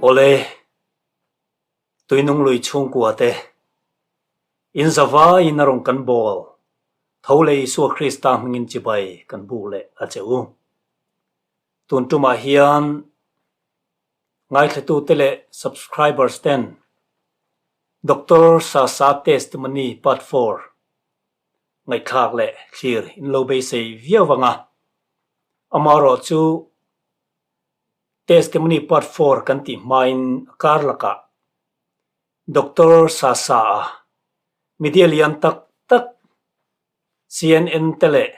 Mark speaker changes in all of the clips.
Speaker 1: Awle, Tuinung lui chhungkua te, in zavaiin a rawn kan bawl, tho leh Isua Krista hmingin chibai kan buk leh a che u. Tun tumah hian ngaithlatute leh subscribers ten Doctor Sasa Testimony Part 4 ngaihthlak leh thlir in lo beisei viau vang a, amaherawhchu Testimony Part 4 kan tih hmain a kar lakah Doctor Sasa-a media lian tak tak CNN te leh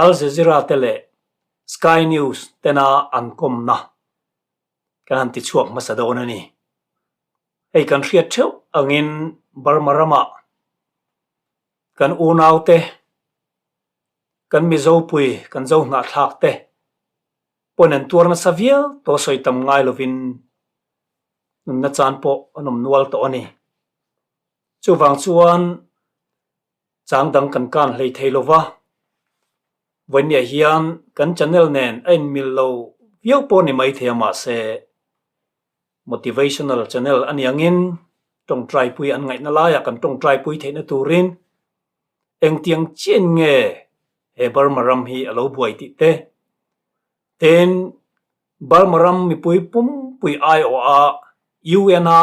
Speaker 1: Al Jazeera te leh Sky News tena an kawmna kan han tichhuak hmasa dawn a ni. Hei kan hriat theuh angin Burma ramah kan unaute, kan Mizopui, kan Zohnahthlak te pawn an tuar nasa viau tawh sawi tam ngai lovin nunna chan pawh an awm nual tawh a ni. Chuvang chuan chang dang kan kan hlei thei lova, vawinia hian kan channel nen a inmil lo viau pawh ni maithei a mahse motivational channel a ni angin tawngtaipui an ngaihna laiah kan tawngtaipui theihna turin engtiang chian nge he Burma ram hi a lo buai tih te, tin Burma ram mipui pumpui aiawha UN a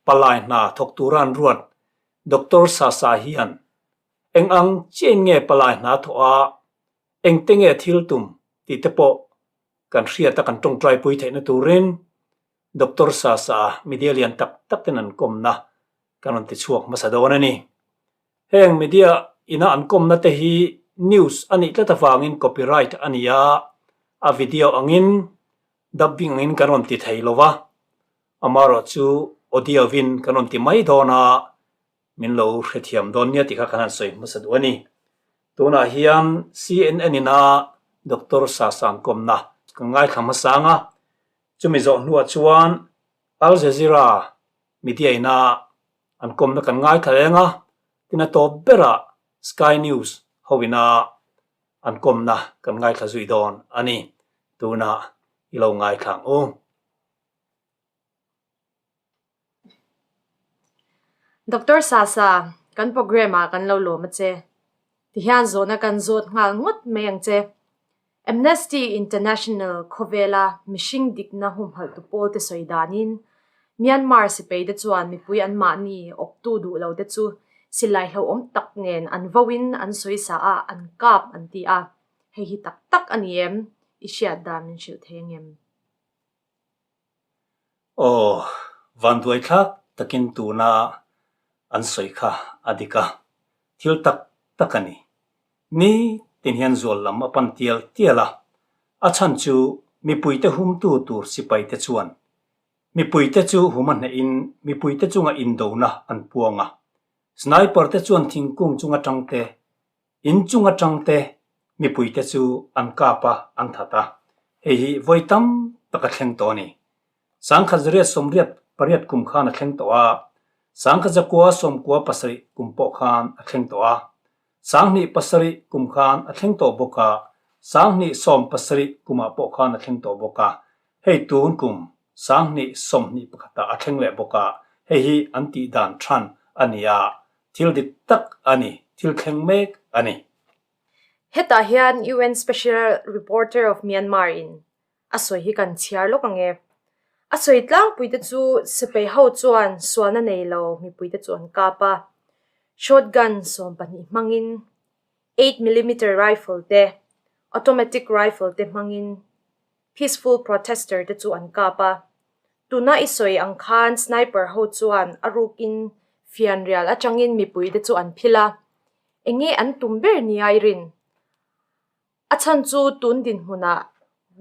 Speaker 1: palai hna thawk tura an ruat Doctor Sasa hian eng ang chian nge palai hna thawh a, engte nge thil tum tih te pawh kan hriat a kan tawngtaipui theihna turin Doctor Sasa media lian tak tak ten an kawmna kan rawn tichhuak hmasa dawn a ni. Heng media ina an kawmna te hi news a nih tlat avangin copyright a ni a, a video angin dubbing angin kan rawn ti thei lo va, amaherawhchu audio vin kan rawn ti mai dawn a, min lo hrethiam dawn nia tih kha kan han sawi hmasa duh a ni. Tunah hian CNN ina Doctor Sasa an kawmna kan ngaithla hmasa ang a, chumi zawh hnuah chuan Al Jazeera media ina an kawmna kan ngaithla reng a, tin a tawp berah Sky News ho ina an kawmna kan ngaithla zui dawn a ni. Tunah i lo ngaithla ang u.
Speaker 2: Doctor Sasa, kan programme ah kan lo lawm a che. Tihian zawhna kan zawt nghal ngawt mai ang che. Amnesty International khawvela mihring dikna humhalhtu pawlte sawi danin Myanmar sipaite chuan mipui anmahni awptu duh lote chu silai hlauhawm tak nen an voin an sawisa a, an kap an ti a. Hei hi tak tak a ni em? I hriat dan min hrilh thei ang em?
Speaker 1: Aw, vanduai thlak takin tuna an sawi kha a dik a, thil tak tak a ni. Ni tin hian zual lam a pan tial tial a, a chhan chu mipuite humtu tur sipaite chuan mipuite chu hum a hnehin mipuite chunga indona an puang a, sniper te chuan thingkung chung atang te In chung atang te mipuite chu an kap a, an that a. Hei hi vawi tam tak a thleng tawh a ni. Sangkhat zariat sawmriat pariat kum khan a thleng tawh a, sangkhat zakua sawmkua pasarih kum pawh khan a thleng tawh a, sanghnih pasarih kum khan a thleng tawh bawk a, sanghnih sawm pasarih kumah pawh khan a thleng tawh bawk a. Hei tun kum sanghnih sawmhnih pakhatah a thleng leh bawk a, hei hi an tih dan than a ni a, Thil dik tak a ni, thil thleng mek a ni.
Speaker 2: Hetah hian UN Special Reporter of Myanmar in a sawi hi kan chhiar lawk ang e. A sawi tlangpuite chu sipai ho chuan sualna nei lo mipuite chu an kap a, shotgun 12 hmangin, eight millimeter rifle te, automatic rifle te hmangin Peaceful protester te chu an kap a, tuna i sawi ang khan sniper ho chuan a rukin fianrial atangin mipui te chu an phil a, enge an tum ber nia i rin? A chhan chu tun dinhmunah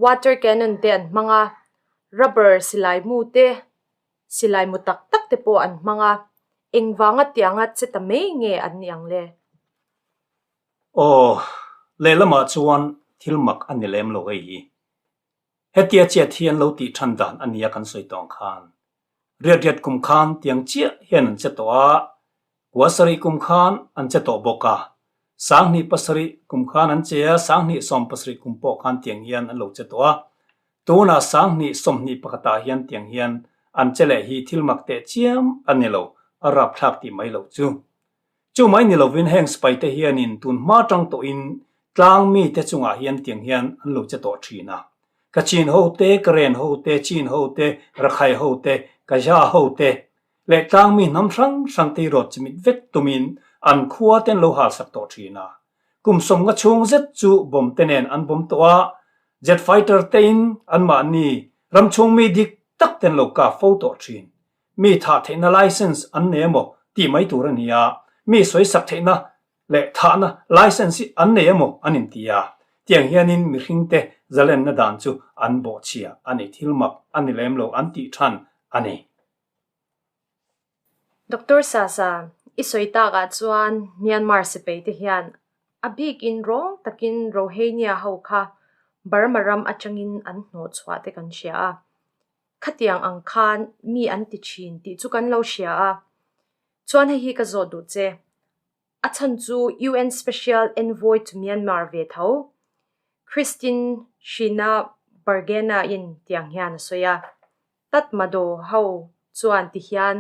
Speaker 2: water cannon te an hmang a, rubber silai mu te, silai mu tak tak te pawh an hmang a, engvanga tianga che ta mai nge an nih ang le?
Speaker 1: Aw, lehlamah chuan thil mak a ni lem lo hei hi. Hetia chiat hi an lo tih than dan a nia kan sawi tawng khan. Riat riat kum khan tiang chiah hian an che tawh a, kua sarih kum khan an che tawh bawk a, sanghnih pasarih kum khan an che a, sanghnih sawm pasarih kum pawh khan tiang hian an lo che tawh a, tunah sanghnih sawmhnih pakhatah hian tiang hian an che leh hi thil mak teh chiam a ni lo, a rapthlak tih mai loh chu. Chu mai ni lovin heng sipaite hianin tun hma tang tawhin tlang mite chungah hian tiang hian an lo che tawh thin a. Kachin ho te, Karen ho te, Chin ho te, Rakhai ho te, Kaja ho te leh tlang mi hnam hrang hrang te hi rawt chimit vek tumin an khua te an lo halsak tawh thin a. Kum sawmnga chhung zet chu bomb te nen an bomb tawh a, jet fighter tein anmahni ram chhung mi dik tak te an lo kap fo tawh thin. Mi thah theihna license an nei emaw tih mai tur a ni a, mi sawisak theihna leh thahna license hi an nei emaw an inti a, tiang hianin mihringte zalenna dan chu an bawhchhia a ni, thil mak a ni lem lo an tih than a ni.
Speaker 2: Doctor Sasa, i sawi takah chuan Myanmar sipai te hian a bikin rawng takin Rohingya ho kha Burma ram atangin an hnawhchhuah te kan hria a. Khatiang ang khan mi an ti thin tih chu kan lo hria a. Chuan hei hi ka zawt duh che. A chhan chu UN Special Envoy to Myanmar ve tho, Christine Schreiner Bergena-in tiang hian a sawi a. Tatmadaw ho chuan ti hian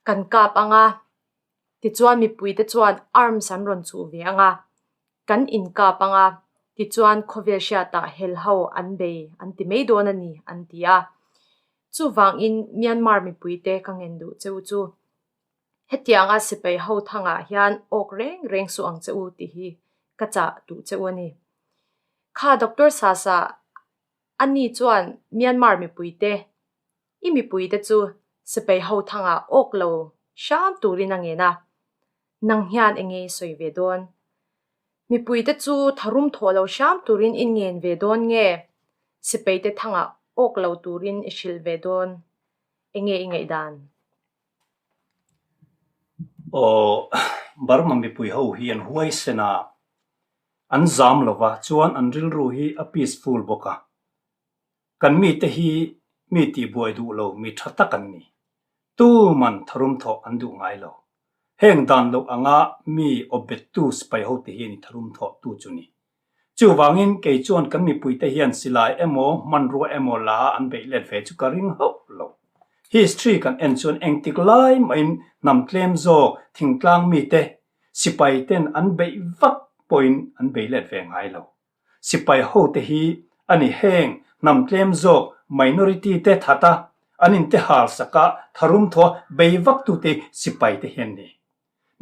Speaker 2: kan kap ang a, tichuan mipuite chuan arms an rawn chuh ve ang a, kan inkap ang a, tichuan khawvel hriatah hel ho an bei an ti mai dawn a ni an ti a. Chuvangin Myanmar mipuite ka ngen duh cheu chu hetianga sipai ho thangah hian awk reng reng suh ang che u tih hi ka chah duh cheu a ni. Kha Doctor Sasa Ani chuan Myanmar mipuite, i mipuite chu sipai ho thangah awk lo hram turin a ngen a, nang hian eng nge i sawi ve dawn? Mipuite chu tharum thawh lo hram turin i ngen ve dawn nge? Sipaite thangah awk lo turin i hrilh ve dawn? Eng nge i ngaihdan?
Speaker 1: Aw, Burma mipui ho hi an huaisen a, An zam lo va, chuan an rilru hi a peaceful bawk a. Kan mite hi mi tihbuai duh lo mi tha tak an ni. Tuman tharum thawh an duh ngai lo. Heng dan loh anga mi awpbettu sipai hote hi a ni tharum thawh tu chu ni. Chuvangin kei chuan kan mipuite hian silai emaw hmanrua emaw la a an beih let ve chu ka ring hauh lo. History kan en chuan engtik lai mahin hnam tlem zawk thingtlang mite Sipai ten an beih vak pawhin an bei let ve ngai lo. Sipai hote hi a ni heng hnam tlem zawk minority te that a, an inte hal sak a, tharum thaw bei vak tute sipai te hian ni.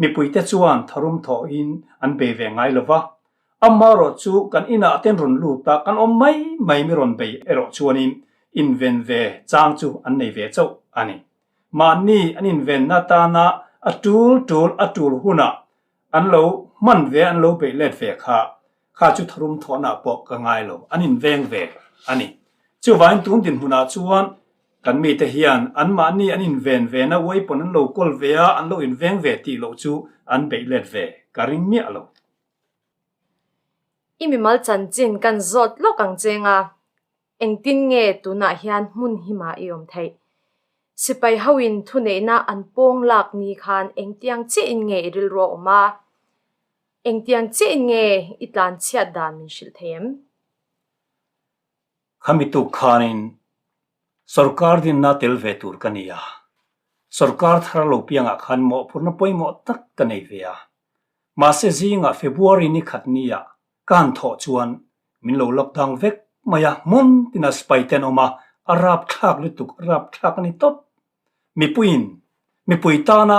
Speaker 1: Mipui te chuan tharum thawhin an bei ve ngai lo va, amaherawh chu kan inah ten rawn lut a, kan awm mai mai mi rawn bei erawh chuanin inven ve chang chu an nei ve chauh a ni. Mahni an invenna tana a tul tul a tul hunah an lo hman ve an lo beih let ve kha kha chu tharum thawhna pawh ka ngai lo, an inveng ve a ni. Chuvangin tun dinhmunah chuan kan mite hian anmahni an inven vena weapon an lo kawl ve a, an lo inveng ve tih loh chu an beih let ve ka ring miah lo.
Speaker 2: I mimal chanchin kan zawt lawk ang cheng a, Engtin nge tunah hian hmun himah i awm theih? Sipai hoin thuneihna an pawng lak ni khan engtiang chiahin nge i rilru a awm a? Engtiang chiahin nge i tlan chhiat dan min hrilh thei em?
Speaker 1: Khami tuk khanin sorkar dinna tel ve tur ka ni a, sorkar thar lo piangah khan mawhphurhna pawimawh tak ka nei ve a. Mahse zingah February ni khat nia ka han thawh chuan min lo lockdown vek mai a, hmun tina sipai te an awm a, a rapthlak lutuk, a rapthlak a ni tawp. Mipuiin mipui tana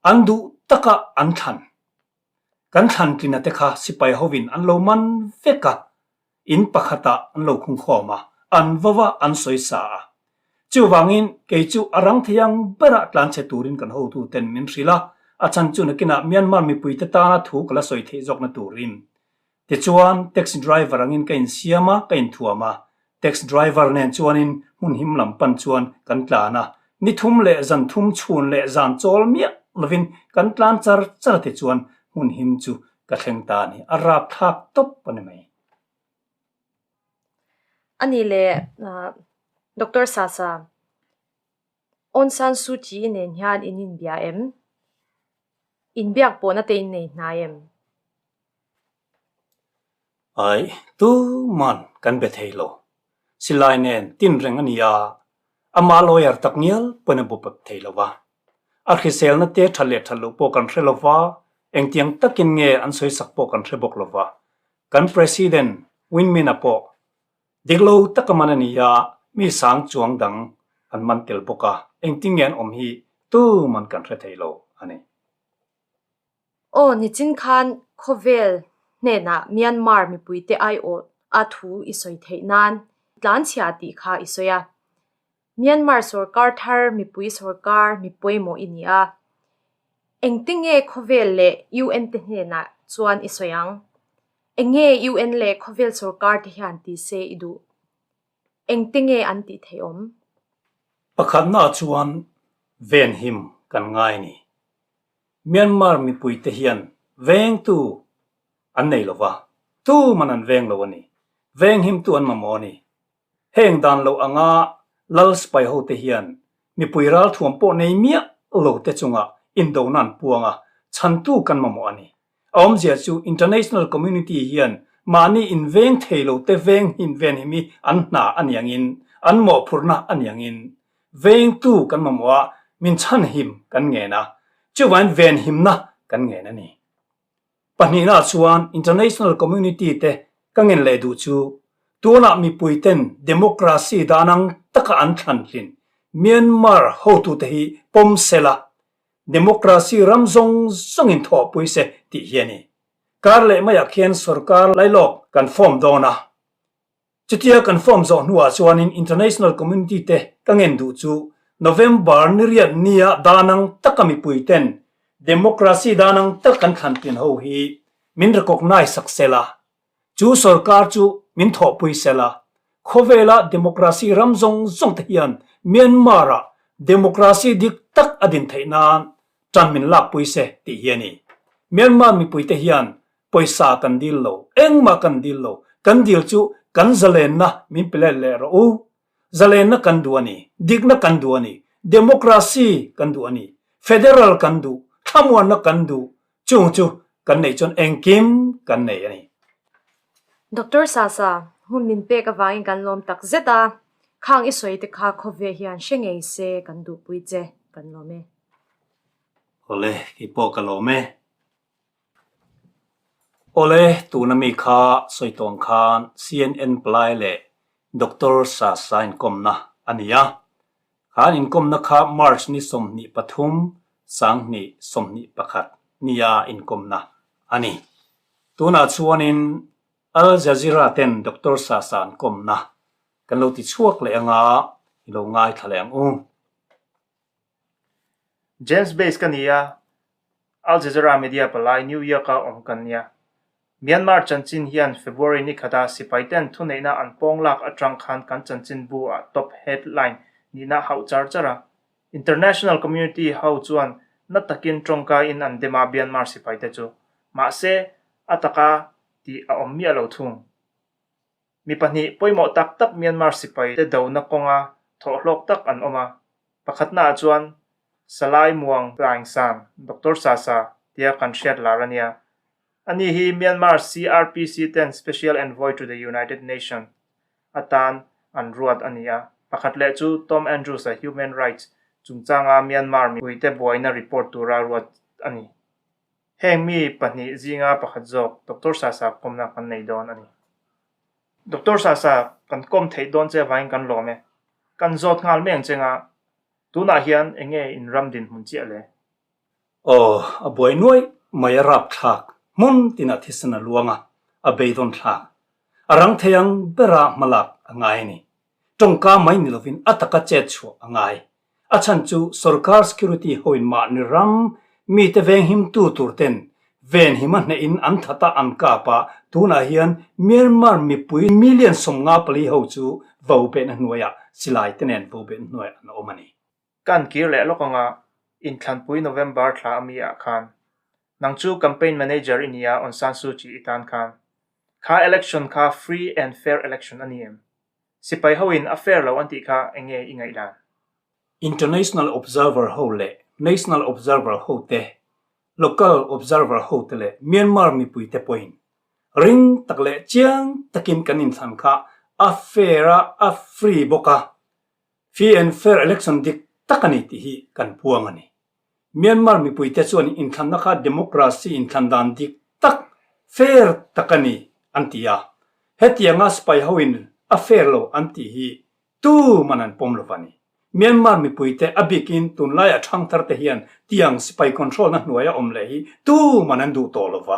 Speaker 1: an duh taka an thlan, kan thlan tlina te kha sipai hovin an lo man vek a, In pakhatah an lo khungkhawm a, an vo a, an sawi sa a. Chuvangin kei chu a rang thei ang berah tlanchhe turin kan hotuten min hrilh a, a chhan chu nakinah Myanmar mipuite tana thu ka la sawi theih zawkna turin. Tichuan, taxi driver angin ka insiam a, ka inthuam a. Taxi driver nen chuanin hmun him lam pan chuan kan tlan a, ni thum leh zan thum chhun leh zan chawl miah lovin kan tlan char char a tichuan hmun him chu Ka thleng ta a ni, a rapthlak tawp a ni mai.
Speaker 2: A ni le, Doctor Sasa, Aung San Suu Kyi nen hian in inbia em? Inbiak pawhna te in nei hnai em?
Speaker 1: Ai, tuman kan be thei lo. Silai nen tin reng a ni a. Ama lawyer tak ngial pawn a bupep thei lo va. A hriselna te that leh that loh pawh kan hre lo va, engtiang takin nge an sawisak pawh kan hre bawk lo va. Kan President Win Myint-a pawh dik lo taka man a ni a, mi sang chuang dang an man tel bawk a, engtin nge an awm hi tuman kan hre thei lo a ni.
Speaker 2: Aw, nichin khan khawvel hnenah Myanmar mipuite aiawh a thu i sawi theih nan tlanchhia tih kha i sawi a. Myanmar sorkar thar mipui sorkar mi pawimawh i ni a. Engtinge khawvel leh UN te hnenah chuan i sawi ang? Enge UN leh khawvel sorkar te hian ti se i duh? Engtinge an tih theih awm?
Speaker 1: Pakhatnaah chuan venhim kan ngai a ni. Myanmar mipuite hian vengtu an nei lo va, tuman an veng lo a ni. Venghimtu an mamawh a ni. Heng dan loh anga lal sipai hote hian mipui ralthuam pawh nei miah lo te chungah indona an puang a, chhantu kan mamawh a ni. A awmzia chu international community hian mahni inveng thei lo te veng hin venhim hi an hna a niangin, an mawhphurhna a niangin Vengtu kan mamawh a, min chhanhim kan ngen a, chuvangin venhimna kan ngen a ni. Pahnihnaah chuan international community te ka ngen leh duh chu tunah mipuiten democracy dan ang taka an thlanhlin Myanmar hotute hi pawm sela, democracy ram zawng zawngin thawhpui se tih hi a ni. Kar leh maiah khian sorkar lailawk kan form dawn a, Chutia kan form zawh hnuah chuanin international community te ka ngen duh chu November ni riat nia danang taka mipui ten democracy danang tak kan thlan tlin ho hi min recognize sak sela, chu sorkar chu min thawhpui sela, khawvela democracy ram zawng zawng te hian Myanmar ah democracy dik tak a din theih nan tan min lakpui se tih hi a ni. Myanmar mipui te hian Pawisa kan dil lo, engmah kan dil lo, kan dil chu kan zalenna min pe let leh rawh u. Zalenna kan duh a ni, dikna kan duh a ni, democracy kan duh a ni, federal kan duh, thlamuanna kan duh, chung chu kan neih chuan engkim kan nei a ni.
Speaker 2: Doctor Sasa, hun min pek avangin kan lawm tak zet a, khang i sawi te kha khawve hian hre ngei se kan duhpui che, kan lawm e.
Speaker 1: Awle, keipawh ka lawm e. Awle, tuna mi kha sawi tawng khan CNN palai leh Doctor Sasa inkawmna a ni a. Kha an inkawmna kha March ni 23, 2021 nia inkawmna a ni. Tunah chuanin Al Jazeera ten Doctor Sasa an kawmna kan lo ti chhuak leh anga i lo ngaithla leh ang u.
Speaker 3: James Base ka ni a, Al Jazeera Media palai New York-a awm kan nia. Myanmar chanchin hian February ni khata sipaiten thuneihna an pawng lak atang khan kan chanchinbu ah top headline nihna hauh char char a. International community ho chuan na takin tawngka in an dem a Myanmar sipaite chu. Mahse, a taka tih a awm miah lo thung. Mi pahnih pawimawh tak tak Myanmar sipai te dona kawnga thawhhlawk tak an awm a, pakhatnaah chuan Salai Muang Hlaing San, Doctor Sasa, tia kan hriat lar a nia. Ani hi Myanmar CRPC ten Special Envoy to the United Nations atan an ruat a ni a, pakhat leh chu Tom Andrews-a Human Rights chungchanga Myanmar mipuite buaina report tura ruat a ni. Heng mi pahnih zinga pakhat zawk Doctor Sasa kawmna kan nei dawn a ni. Doctor Sasa, kan kawm theih dawn che avangin kan lawm e. Kan zawt nghal mai ang che nga, tunah hian eng nge in ram dinhmun chiah le?
Speaker 1: Aw, a buai nuaih mai a rapthlak, hmun tinah thisen a luang a, a beidawn thlak. A rang thei ang bera hmalak a ngai a ni. Tawngka mai ni lovin a taka chet chhuah a ngai. A chhan chu sorkar security hoin mahni ram mite venghimtu tur ten venhim a hnehin an that a an kap a, tunah hian Myanmar mipui million 54 ho chu vo behna hnuaiah silai te nen vo behna hnuaiah an awm a ni.
Speaker 3: Kan kir leh lawk anga inthlanpui November thla a mi ah khan nang chu campaign manager i nia Aung San Suu Kyi i tan khan kha election kha free and fair election a ni em? Sipai hoin a fair lo an tih kha eng nge i ngaih dan?
Speaker 1: International Observer ho leh National Observer ho te, Local Observer ho te leh Myanmar mipui te pawhin ring tak leh chiang takin kan inthlan kha a fair a, a free bawk a. Free and fair election dik tak a ni tih hi kan puang a ni. Myanmar mipuite chuan inthlanna kha democracy inthlan dan dik tak, fair tak a ni an ti a. Hetianga sipai hoin a fair lo an tih hi tuman an pawm lo va ni. Myanmar mipuite a bikin tunlaia thangthar te hian tiang sipai control na hnuaia awm leh hi tuman an duh tawh lo va.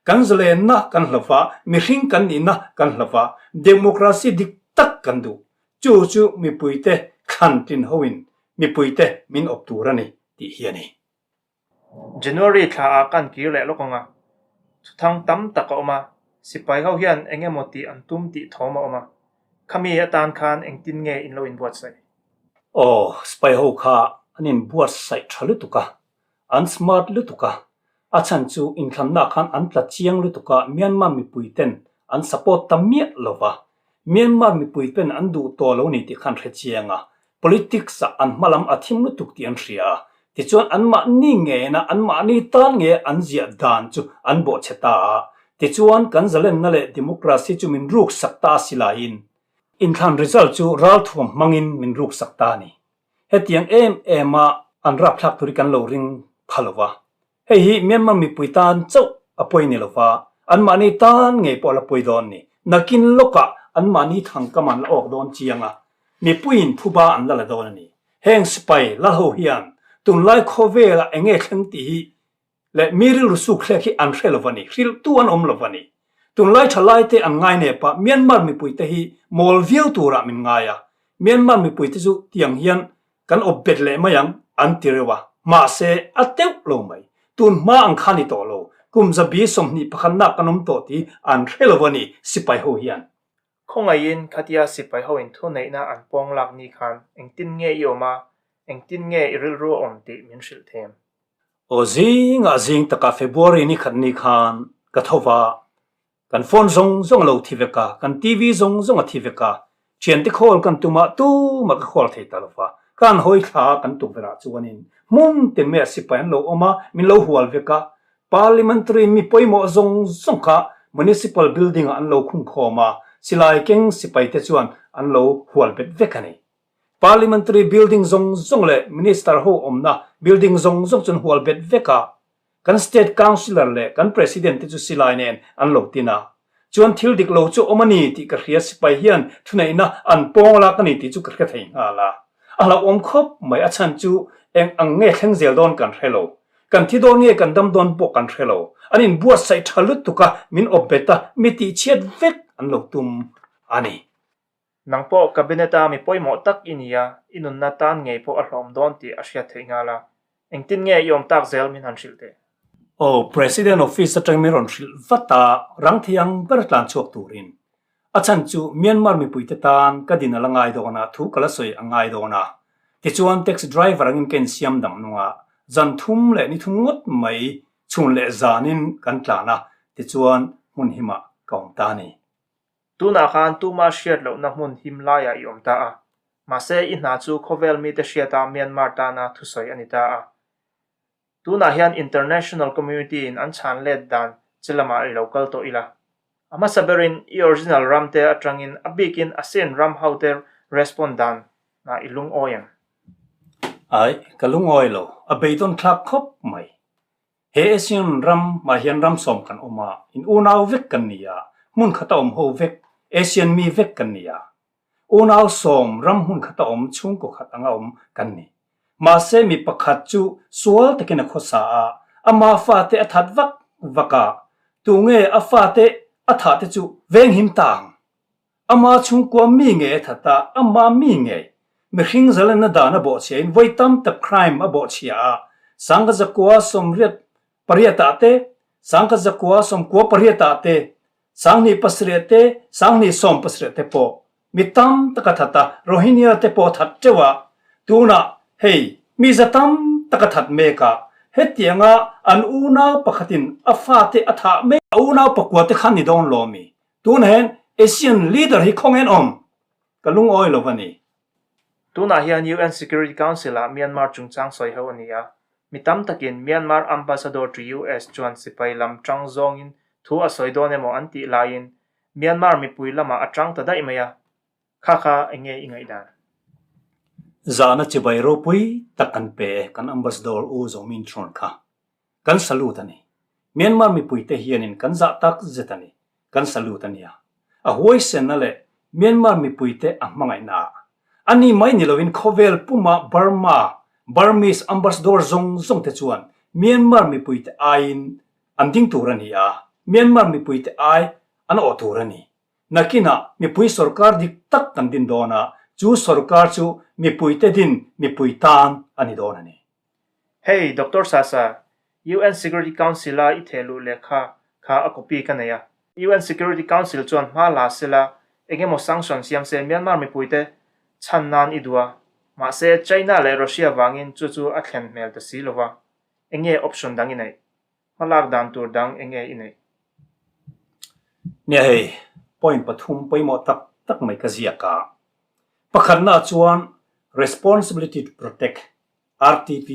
Speaker 1: Kan zalenna kan hlauh a, mihring kan nihna kan hlauh a, democracy dik tak kan duh. Chu chu mipuite thlan tlin hoin mipuite min awp tur a ni tih hi a ni.
Speaker 3: January thla ah kan kir leh lawk ang a, thuthang tam tak a awm a, sipai ho hian eng emaw tih an tum tih thawm a awm a, khami atan khan engtin nge in lo inbuatsaih?
Speaker 1: Aw, sipai ho kha an inbuatsaih tha lutuk a, An smart lutuk a, a chhan chu inthlanna khan an tla chiang lutuk a, Myanmar mipui ten an support ta miah lo va, Myanmar mipui ten an duh tawh lo ni tih khan hre chiang a, politics ah an hma lam a thim lutuk tih an hria a, tichuan anmahni ngeina anmahni tan nge an ziah dan chu an bawhchhe ta a, tichuan kan zalenna leh democracy chu min ruksak ta si laiin inthlan result chu ralthuam hmangin min ruksak ta a ni. Hetiang em em a an rapthlak tur hi kan lo ring pha lo va. Hei hi Myanmar mipui tan chauh a pawi ni lo va, anmahni tan ngei pawh a la pawi dawn ni. Nakin lawkah anmahni thangkam an la awk dawn chiang a, mipuiin phuba an la la dawn a ni. Heng sipai lalho hian tunlai khawvelah eng nge thleng tih hi leh mi rilru suk thlek hi an hre lo va ni, hrilhtu an awm lo va ni. Tunlai thalaite an ngai nep a, Myanmar mipuite hi mawl viau turah min ngai a, Myanmar mipuite chu tiang hian kan awp bet leh mai ang an ti reuh a, mahse a teuh lo mai. Tun hma ang kha ni tawh lo, kum zabi 21 nak kan awm tawh tih an hre lo va ni sipai ho hian.
Speaker 3: Khawngaihin khatia sipai ho in thuneihna an pawng lak ni khan engtin nge i awm a, engtin nge i rilru a awm tih min hrilh them.
Speaker 1: Aw zingah zing takah February ni khat ni khan ka tho va, kan phone zawng zawng a lo thi vek a, kan TV zawng zawng a thi vek a, thiante call kan tum a, tumah ka call thei ta lo va, ka han hawi thla a kan tukverh ah chuanin hmun tin mai ah sipai an lo awm a, min lo hual vek a, Parliamentary mi pawimawh zawng zawng kha Municipal building ah an lo khung khawm a, silai keng sipai te chuan an lo hual bet vek a ni. Parliamentary building zawng zawng leh Minister ho awmna building zawng zawng chu an hual bet vek a, kan State Councillor leh kan President te chu silai nen an lo tin a. Chuan thil dik lo chu awm a ni tih ka hria sipai hian thuneihna an pawng lak a ni tih chu ka hre thei nghal a. A hlauhawm khawp mai a chhan chu eng ang nge thleng zel dawn kan hre lo. Kan thi dawn nge kan dam dawn pawh kan hre lo. An inbuatsaih tha lutuk a, min awp bet a, mi tihchhiat vek an lo tum a ni.
Speaker 3: Nang pawh Cabinet-a mi pawimawh tak i ni a, i nunna tan ngei pawh a hlawm dawn tih a hriat theih nghal a. Engtin nge i awm tak zel min han hrilh teh?
Speaker 1: Aw, President Office atang min rawn hrilh vat a, rang thei ang ber tlan chhuak turin. A chhan chu Myanmar mipuite tan ka din a la ngai dawn a, thu ka la sawi a ngai dawn a. Tichuan taxi driver angin ka insiam dang nung a, zan thum leh ni thum ngawt mai chhun leh zanin kan tlan a, tichuan hmun himah ka awm ta a ni.
Speaker 3: Tunah khan tuma hriat lohna hmun him laiah i awm ta a, mahse i hna chu khawvel mite hriata Myanmar tana thusawi a ni ta a. Tunah hian international community in an chhan let dan che lamah i lo kal tawh ila. A hmasa berin i original ram te atangin a bikin ASEAN ram hote respond dan ah i lungawi em?
Speaker 1: Ai, ka lungawi lo. A beidawn thlak khawp mai. He Asian ram mah hian ram sawm kan awm a, in unau vek kan ni a, hmun khata awm ho vek, Asian mi vek kan ni a. Unau sawm ram hmun khata awm chhungkaw khat anga awm kan ni. Mahse mi pakhat chu sual takin a khawsa a, ama fate a that vak vak a, tunge a fate a thah te chu venghim ta ang? Ama chhungkua mi ngei a that a, ama mi ngei. Mihring zalenna dan a bawhchhia in vawi tam tak crime a bawhchhia a, sangkazakua sawmriat pariat ah te, sangkazakua sawmkua pariat ah te, sanghnih pasarih te, sanghnih sawm pasarih te pawh mi tam tak a that a, Rohingya te pawh a that teuh a, tunah hei mi za tam tak a that mek a, hetianga an unau pakhatin a fate a thah mek a unau pakua te khan ni dawn lo mi? Tunah hian Asian leader hi khawngaih an awm? Ka lungawi lo va ni.
Speaker 3: Tunah hian UN Security Council ah Myanmar chungchang sawi ho a ni a. Mi tam takin Myanmar Ambassador to US chuan sipai lam tang zawngin thu a sawi dawn emaw an tih laiin Myanmar mipui lamah a tang ta daih mai a. Kha kha eng nge i ngaihdan?
Speaker 1: Zahna chibai ropui tak kan pe e kan Ambassador U Zaw Min Thawn kha. Kan salute a ni. Myanmar mipuite hianin kan zah tak zet a ni. Kan salute a nia. A huaisenna leh Myanmar mipuite a hmangaihna ah. A ni mai ni loin khawvel puma Burma, Burmese Ambassador zawng zawng te chuan Myanmar mipuite aiin an ding tur a ni a, Myanmar mipuite ai an awh tur a ni. Nakinah mipui sorkar dik tak kan din dawn a, chu sorkar chu mipuite din mipui tan a ni dawn a ni.
Speaker 3: Hei, Doctor Sasa, UN Security Council-a i theh luh lehkha kha a copy ka nei a. UN Security Council chuan hma la sela eng emaw sanction siam se Myanmar mipuite chhan nan i duh a, mahse China leh Russia vangin chu chu a thlen hmel ta si lova, eng nge option dang i neih? Hmalak dan tur dang eng nge i neih?
Speaker 1: Nia hei, point pathum pawimawh tak tak mai ka ziak a. Pakhatnaah chuan Responsibility to Protect, RTP,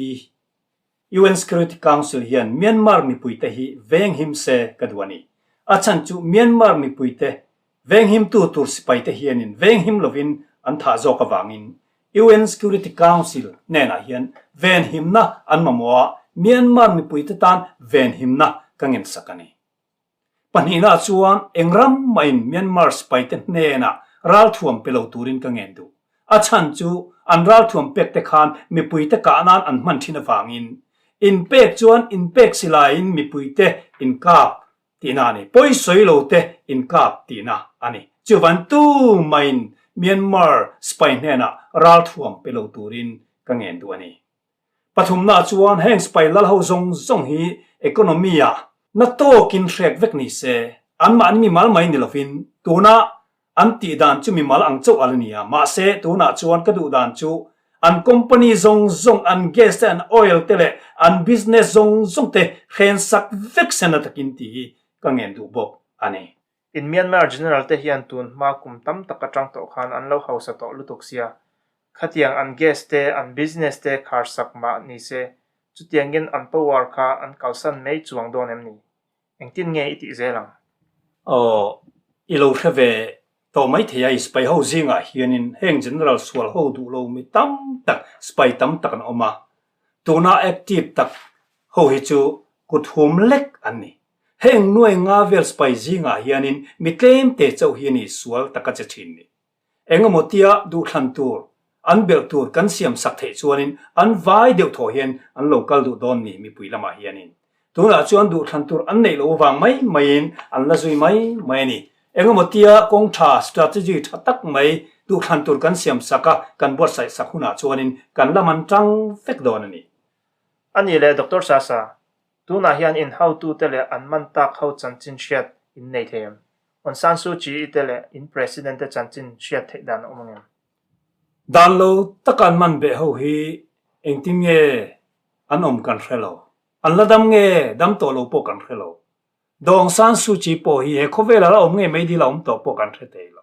Speaker 1: UN Security Council hian Myanmar mipuite hi venghim se ka duh a ni. A chhan chu Myanmar mipuite venghimtu tur sipaite hianin venghim lovin an thah zawk avangin UN Security Council hnenah hian venhimna an mamawh a, Myanmar mipuite tan venhimna ka ngensak a ni. Pahnihna chuan eng ram mahin Myanmar sipaite hnenah ralthuam pe lo turin ka ngen duh. A chhan chu an ralthuam pek te khan mipuite kah nan an hman thin avangin inpek chuan inpek si laiin mipuite inkap tihna a ni, pawisawi lo te inkap tihna a ni. Chuvan tu mahin Myanmar sipai hnenah ralthuam pe lo turin ka ngen duh a ni. Pathumna chuan heng sipai lal ho zawng zawng hi economy ah na tawkin hrek vek ni se, anmahni mimal mai ni lovin tuna an tih dan chu mimal ang chauh al a ni a, mahse tunah chuan ka duh dan chu an company zawng zawng, an gas te, an oil te leh an business zawng zawng te hren sak vek se na takin tih hi ka ngen duh bawk a ni.
Speaker 3: In Myanmar General te hian tun hma kum tam tak atang tawh khan an lo hausa tawh lutuk sia. Khatiang an gas te, an business te khar sak mah ni se, chutiangin an power kha an kalsan mai chuang dawn em ni? Engtin nge i tih zel ang?
Speaker 1: Aw, i lo hre ve tawh mai thei a, i sipai ho zingah hianin heng General sual ho duh lo mi tam tak, sipai tam tak an awm a. Tuna active tak ho hi chu kut hum lek an ni. Heng nuai nga vel sipai zingah hianin mi tlemte chauh hi a ni sual taka che thin ni. Engemaw tia duhthlan tur, an belh tur kan siam sak theih chuanin an vai deuh thaw hian an lo kal duh dawn ni mipui lamah hianin. Tunah chuan duhthlan tur an neih loh vang mai maiin an la zui mai mai a ni. Engemaw tia kawng tha, strategy tha tak mai duhthlan tur kan siam sak a, kan buatsaih sak hunah chuanin kan la man tang vek dawn a ni.
Speaker 3: A nih leh Doctor Sasa, Tunah hian in hotute leh an man tak ho chanchin hriat in nei thei em? Aung San Suu Kyi te leh in President te chanchin hriat theih dan a awm ang em?
Speaker 1: Dan lo taka an man beh ho hi engtin nge an awm kan hre lo. An la dam nge dam tawh lo pawh kan hre lo. Daw Aung San Suu Kyi pawh hi he khawvelah la awm nge mai dil a awm tawh pawh kan hre thei lo.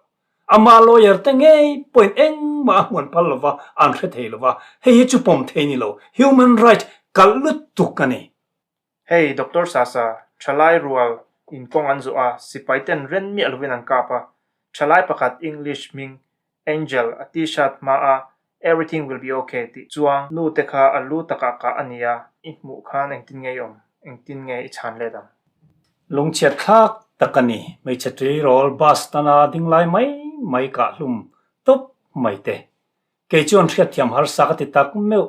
Speaker 1: Amah lawyer te ngei pawhin engmah a hmuan phal lova, an hre thei lova, hei hi chu pawm thei ni lo, human right kalh lutuk a ni.
Speaker 3: Hei Doctor Sasa, thalai rual in kawng an zawh a, sipai ten ren miah lovin an kap a, thalai pakhat English hming Angel a t-shirt hma a Everything will be ok tih chuang nu te kha a lu takah kah a ni a, i hmuh khan engtin nge i awm, engtin nge i chhan let ang?
Speaker 1: Lungchhiat thlak tak a ni, hmeichhe tleirawl bus tana ding lai mai mai kah hlum tawp mai te. Kei chuan hriatthiam harsa ka ti tak meuh,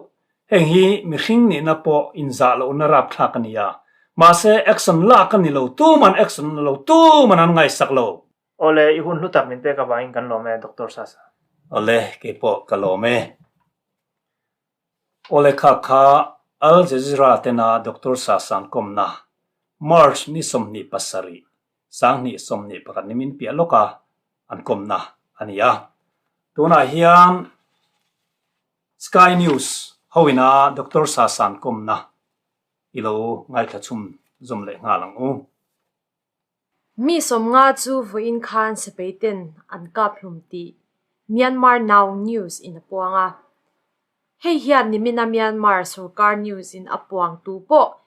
Speaker 1: heng hi mihring nihna pawh inzah lohna rapthlak a ni a, mahse action lak a ni lo, tuman action a lo, tuman an ngaihsak lo.
Speaker 3: Awle, i hun hlu tak min pek avangin kan lawm e, Doctor Sasa.
Speaker 1: Awle, kei pawh ka lawm e. Awle kha kha Al Jazeera tena Doctor Sasa an kawmna March ni 27, 2021 ni min piah lawka an kawmna a ni a. Tunah hian Sky News hoina Doctor Sasa an kawmna i lo ngaithla chhum zawm leh nghal ang u.
Speaker 2: Mi 50 chu vawiin khan sipaiten an kap hlum tih Myanmar Now News in a puang a. Hei hian nimina Myanmar sorkar news in a puang tu pawh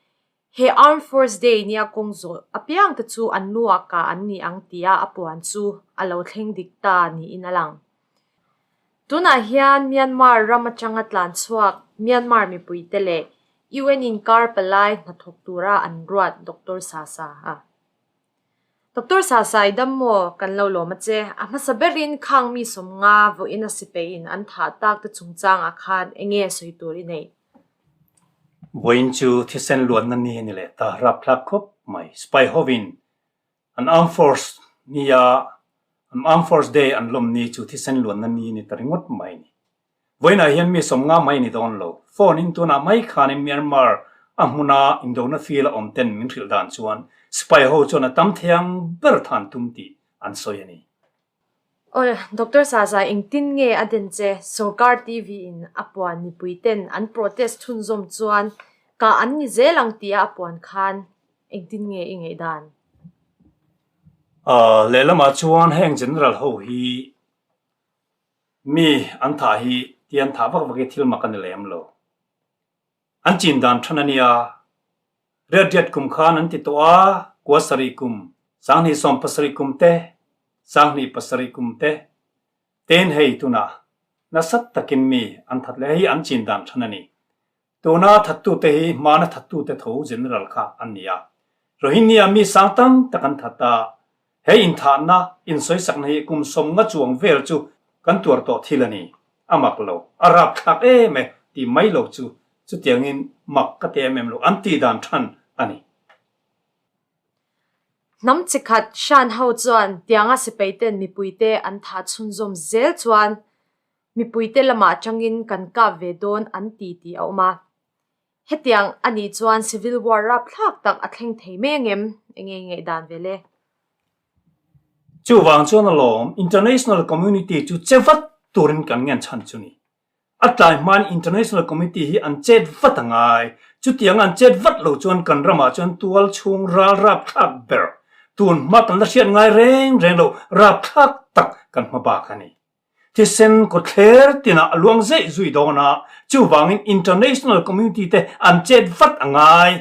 Speaker 2: he Armed Force Day nia kawng zawh apiang te chu an lu ah kah an ni ang tia a puan chu a lo thleng dik ta niin a lang. Tunah hian Myanmar ram atanga tlan chhuak Myanmar mipuite leh UN inkar palai hnathawk tura an ruat Doctor Sasa a. Doctor Sasa i dam maw? Kan lo lawm a che. A hmasa berin khang mi sawmnga vawiin a sipeiin an thah tak te chungchangah khan enge sawi tur i neih?
Speaker 1: Vawiin chu thisen luanna ni a ni leh ta rapthlak khawp mai. Sipai hovin An Armed Force nia an Armed Force Day an lawm ni chu thisen luanna ni ni ta ringawt mai ni. Vawiinah hian mi sawmnga mai ni dawn lo. Phone in tunah mai khanin Myanmar a hmuna indona field a awm ten min hrilh dan chuan sipai ho chuan a tam thei ang ber than tum tih an sawi a ni.
Speaker 2: Aw, Doctor Saza engtin nge a den che? Sorkar TV in a puan mipui ten an protest chhunzawm chuan kah an ni zel ang tia a puan khan Engtin nge i ngaihdan?
Speaker 1: Lehlamah chuan heng general ho hi mi an thah hi ti an thah vak vak hi thil mak a ni lem lo. An chin dan than a nia. Riat riat kum khan an ti tawh a, kua sarih kum, sanghnih 70 kum te, sanghnih pasarih kum te, ten hei tunah nasat takin mi an that leh hi an chin dan than a ni. Tuna thattute hi hmana thattute tho General kha an ni a. Rohingya mi sang tam tak an that a, he inthahna, insawisakna hi kum 50 chuang vel chu kan tuar tawh thil a ni. A mak lo, a rapthlak em e tih mai lo chu chutiangin mak ka ti em em lo, an tih dan than a ni.
Speaker 2: Hnam chi khat Shan ho chuan tianga sipaiten mipuite an thah chhunzawm zel chuan Mipuite lamah atangin kan kap ve dawn an ti tih a awm a. Hetiang a nih chuan Civil War rapthlak tak a thleng thei mai angem? Enge i ngaihdan ve le?
Speaker 1: Chuvang chuan alawm International Community chu che vat turin kan ngen chhan chu ni. A tlai hmain International Community hi an chet vat a ngai. Chutiang an chet vat lo chuan kan ramah chuan tual chhung ral rapthlak ber tun hma kan la hriat ngai reng reng lo rapthlak tak kan hma bak a ni. Thisen kawthler tinah a luang zeih zui dawn a, chuvangin international community te an chet vat a ngai.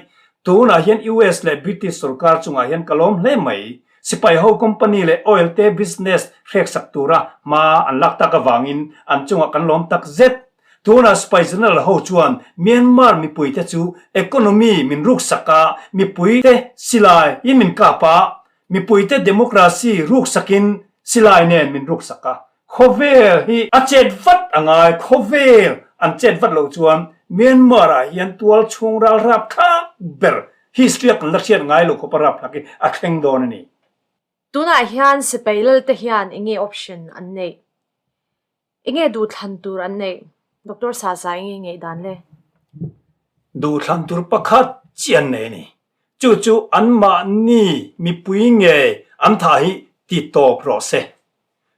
Speaker 1: Tunah hian US leh British sorkar chungah hian ka lawm hle mai. Sipai ho company leh oil te business hrek sak tura hma an lak tak avangin an chungah kan lawm tak zet. Tunah Sipai General ho chuan Myanmar mipui te chu economy min ruk sak a, mipui te silai in min kap a, Mipuite democracy ruksakin silai nen min ruksak a, khawvel hi a chet vat a ngai, khawvel an chet vat loh chuan Myanmar ah hian tual chhung ral rapthlak ber history a kan la hriat ngai lo khawpa rapthlak hi a thleng dawn a ni.
Speaker 2: Tunah hian sipai lal te hian enge option an neih? Enge duhthlan tur an neih? Doctor Saza enge ngaihdan le?
Speaker 1: Duhthlan tur pakhat chiah an nei a ni. Chu chu anmahni mipui nge an thah hi ti tawp rawh se.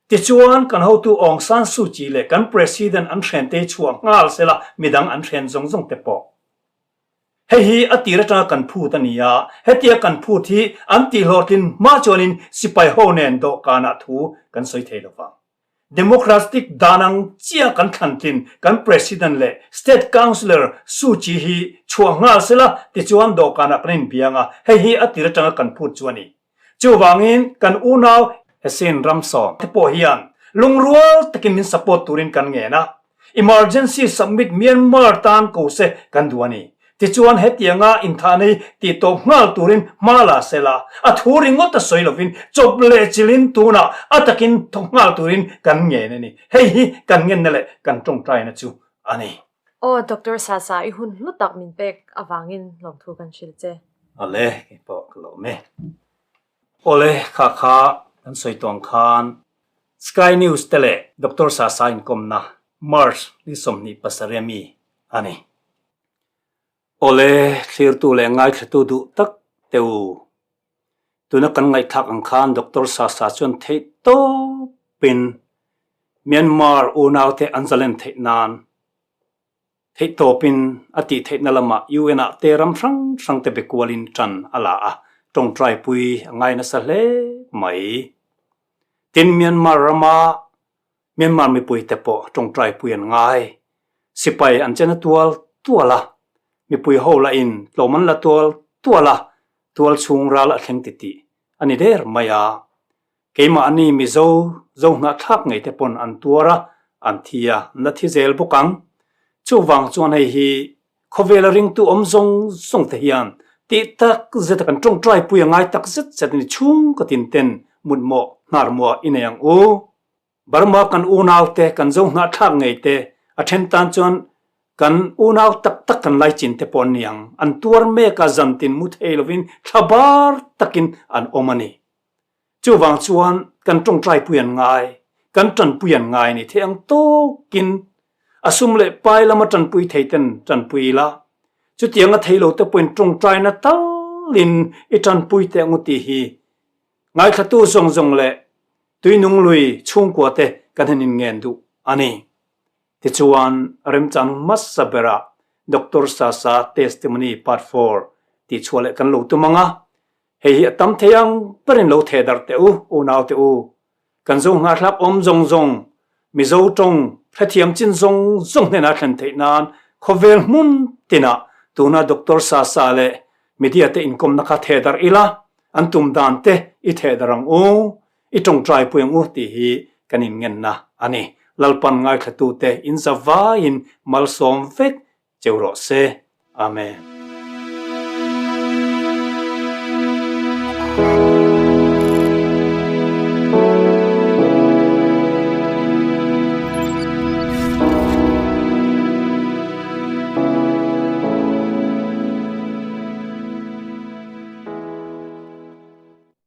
Speaker 1: Tichuan kan hotu Aung San Suu Kyi leh kan President an hren te hi chhuah nghal sela midang an hren zawng zawng te pawh. Hei hi a tir atanga kan phut a ni a, hetia kan phut hi an tihhlawhtlin hma chuanin sipai ho nen dawhkanah thu kan sawi thei lovang. Democratic dan ang chiah kan thlan tlin kan President leh State Councillor Suu Kyi hi chhuah nghal sela tichuan dawhkanah kan inbiang a, hei hi a tir atanga kan phut chu a ni. Chuvangin kan unau Hesin Ramsawm te pawh hian lungrual takin min support turin kan ngen a, Emergency Summit Myanmar tan ko se kan duh a ni. Tichuan hetianga inthahna hi tih tawp nghal turin hma la se la, a thu ringawt a sawi lovin chawp leh chilhin tunah a takin thawk nghal turin kan ngen a ni. Hei hi kan ngenna leh kan tawngtaina chu a ni.
Speaker 2: Aw Doctor Sasa i hun hlu tak min pek avangin lawmthu kan hrilh che.
Speaker 1: Awle, kei pawh ka lawm e. Awle, kha kha kan sawi tawng khan Sky News te leh Doctor Sasa inkawmna March ni 27 ami a ni. Awle, thlirtu leh ngaithlatu duh tak te u. Tuna kan ngaihthlak ang khan Doctor Sasa chuan theih tawpin Myanmar unaute an zalen theih nan theih tawpin a tih theihna lamah UN ah te ram hrang hrang te be kualin tan a la a, tawngtaipui a ngai nasa hle mai. Tin, Myanmar rama Myanmar mipuite pawh tawngtaipui an ngai. Sipai an chena tual tual a, mipui ho lahin tlawm an la tual tual a, tual chhung ral a thleng titih a ni der mai a. Keimahni Mizo zo hnahthlak ngei te pawn an tuar a, an thi a, an la thi zel bawk ang. Chuvang chuan hei hi khawvela ringtu awm zawng zawng te hian tih tak zeta kan tawngtai pui a ngai tak zet zet a ni chhung ka tin ten mutmawh hnar muah i nei ang u. Burma kan unau te kan zo hnahthlak ngei te a then tan chuan kan unau tak tak kan laichin te pawh an ni ang. An tuar mek a zantin mu thei lovin thla bar takin an awm a ni. Chuvang chuan kan tawngtaipui an ngai, kan tanpui an ngai ni thei ang tawkin a sum leh pai lama tanpui thei ten tanpui ila, chutianga thei lo te pawhin tawngtaina talin i tanpui teh ang u tih hi ngaithlatu zawng zawng leh tuinung lui chhungkua te kan han inngen duh a ni. Tichuan, remchang hmasa berah Doctor Sasa Testimony Part 4 tih chhuah leh kan lo tum ang a, hei hi a tam thei ang berin lo theh darh teh u, unau teh u. Kan zo nghahthlak awm zawng zawng, Mizo tawng hrethiam chin zawng zawng hnenah thlen theih nan khawvel hmun tinah tuna Doctor Sasa leh media te inkawmna kha theh darh ila, an tum dan te i theh darh ang u. I tawngtai pui ang u tih hi kan inngenna a ni. Lalpan ngaithlatute in za vaiin malsawm vek cheu rawh se. Amen.